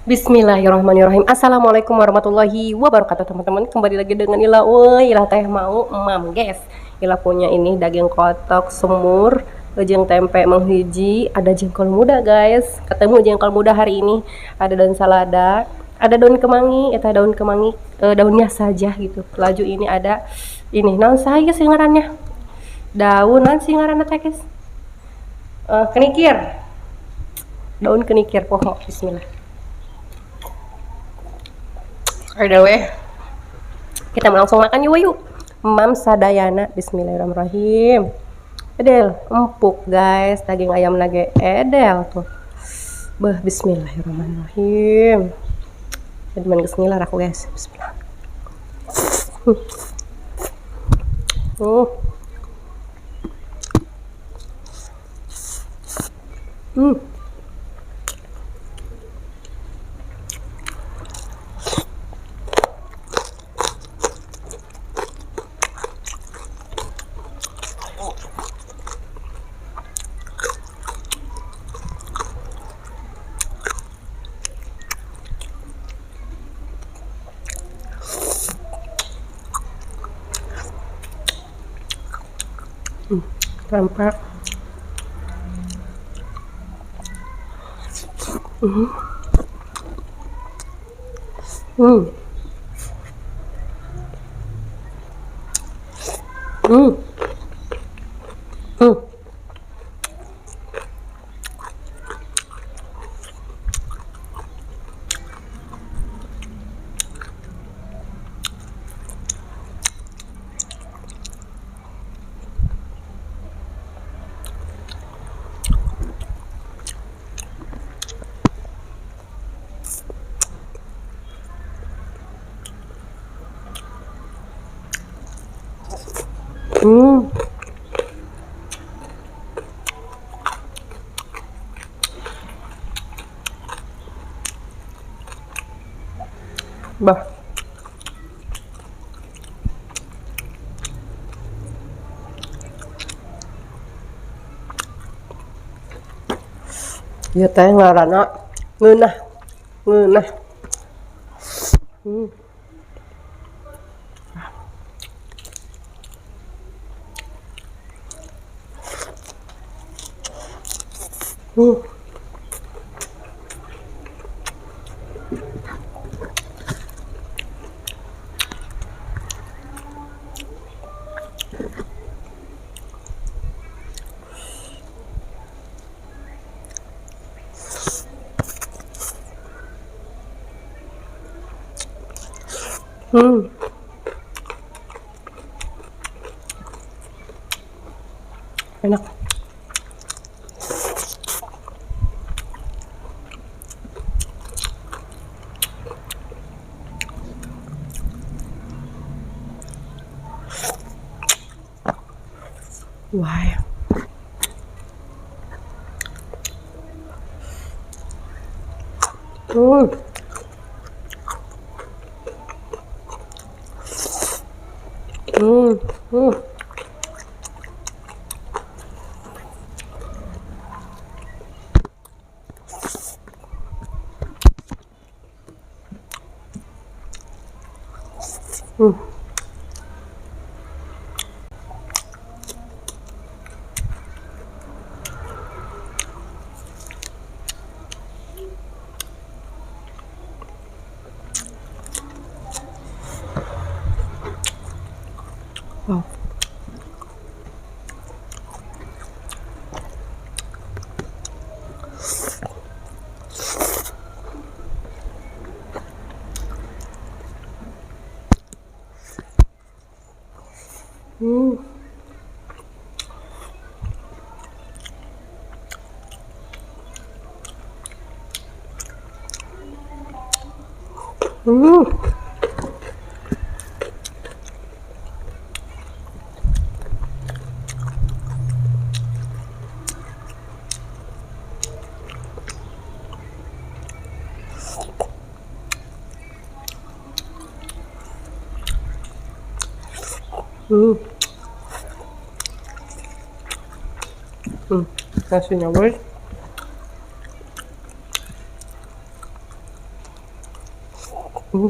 Bismillahirrahmanirrahim. Assalamualaikum warahmatullahi wabarakatuh, teman-teman. Kembali lagi dengan Ila. Woi, Ila teh mau emam, guys. Ila punya ini daging kotok semur, jeung tempe menghiji, ada jengkol muda, guys. Ketemu jengkol muda hari ini. Ada daun salada, ada daun kemangi, eta daun kemangi daunnya saja gitu. Laju ini ada ini naon saha sih ngarannya? Daun naon sih ngaranna teh, guys? Kenikir. Daun kenikir pokok. Bismillah. Ada weh. Kita mau langsung makan yuk yuk. Mam sadayana. Bismillahirrahmanirrahim. Edel, empuk guys, daging ayam nage edel tuh. Beh, bismillahirrahmanirrahim. Jadi mana geus ngilar aku guys. Bismillah. Tempe. Bah. Ieu teh ngaranna ngeunah. Ngeunah. Enak. Wah. Wow. Nasinya guys. Udah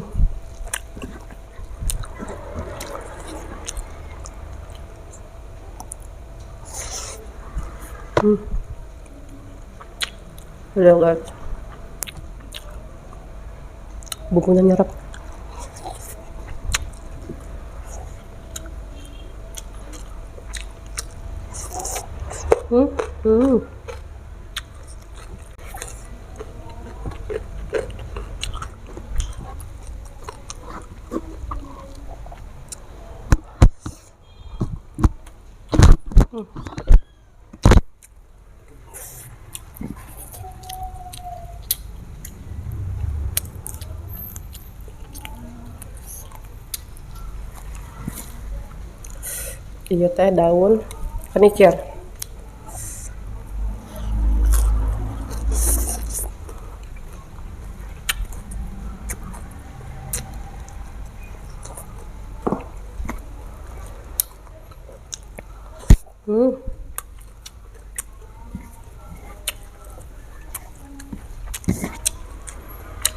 guys, bumbunya nyerap. Iya teh daun kenikir.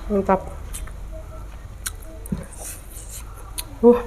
Mantap. Wow.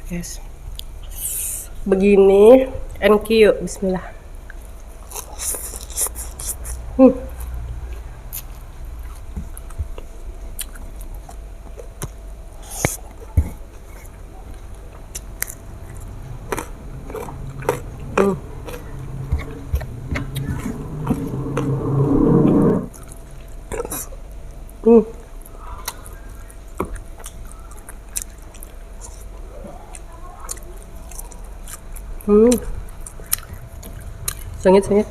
Guys. Begini NQ, bismillah. Sengit-sengit.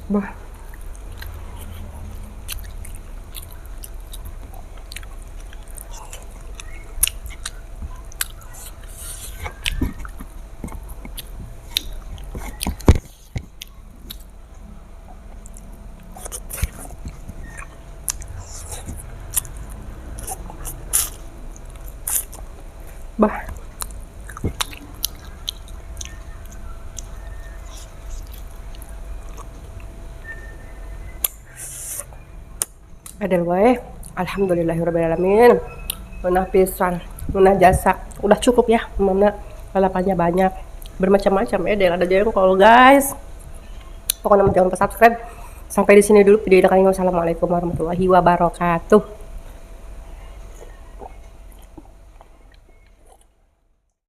Bah. Bah. Ada wae. Alhamdulillahirabbil alamin. Ngeunah pisan, ngeunah jasa. Udah cukup ya, mana lalapannya banyak. Bermacam-macam ya, ada jengkol, guys. Pokoknya jangan lupa subscribe. Sampai di sini dulu video kali ini. Wassalamualaikum warahmatullahi wabarakatuh.